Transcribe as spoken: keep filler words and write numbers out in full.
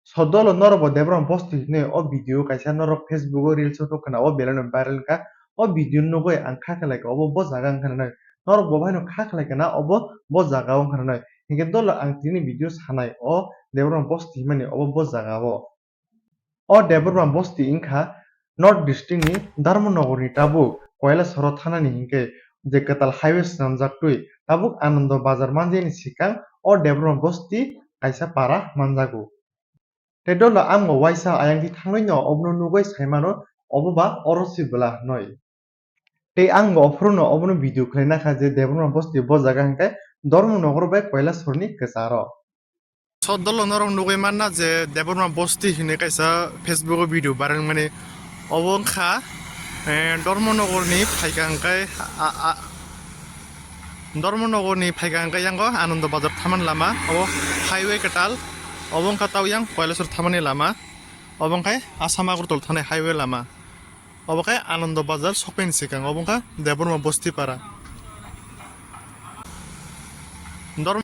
Sodolo norok bo Debbarma bosti hinwi o video kaisa norok Facebook o reels o nukha na, o belai no viral wngkha. O video nugwi ang kha khlai kha obo bo jaga wngkha na noi. Norok bo baino kha khlai kha na obo bo jaga wngkha na noi. Hinkhe dolo ang tini video sanai o Debbarma bosti hinmani obo bo jaga o. O Debbarma bosti wngkha North District ni Dharmanagar ni tabuk Kailasoro thanani hinkhe je kwtal highway swnamjak twi tabuk Anando Bazar manjani swkang o Debbarma bosti kaisa para manjago. Tei dolo ang bo waisa ayang di thangwi no obono nugwi sai mano, obo ba oro si bwla hinwi. Tei ang bo ophuru no obono video khlai nakha je Debbarma bosti bo jaga hinkhe Dharmanagar bai Kailasor ni kwcharo. So dolo norok nugwi manna je Debbarma bosti hinwi kaisa Facebook o video viral mani, obo wngkha, eh, Dharmanagar ni phaikha hwnkhe a, a, Dharmanagar ni phaikha hwnkhe yango Anando Bazar thaman lama, obo highway kwtal, obo wngkha tau yang Kailasor thamani lama, obo wngkha Assam Agartala thanai highway lama, obo khe Anando Bazar sokphaini swkang, obo wngkha Debbarma bosti para. Dharma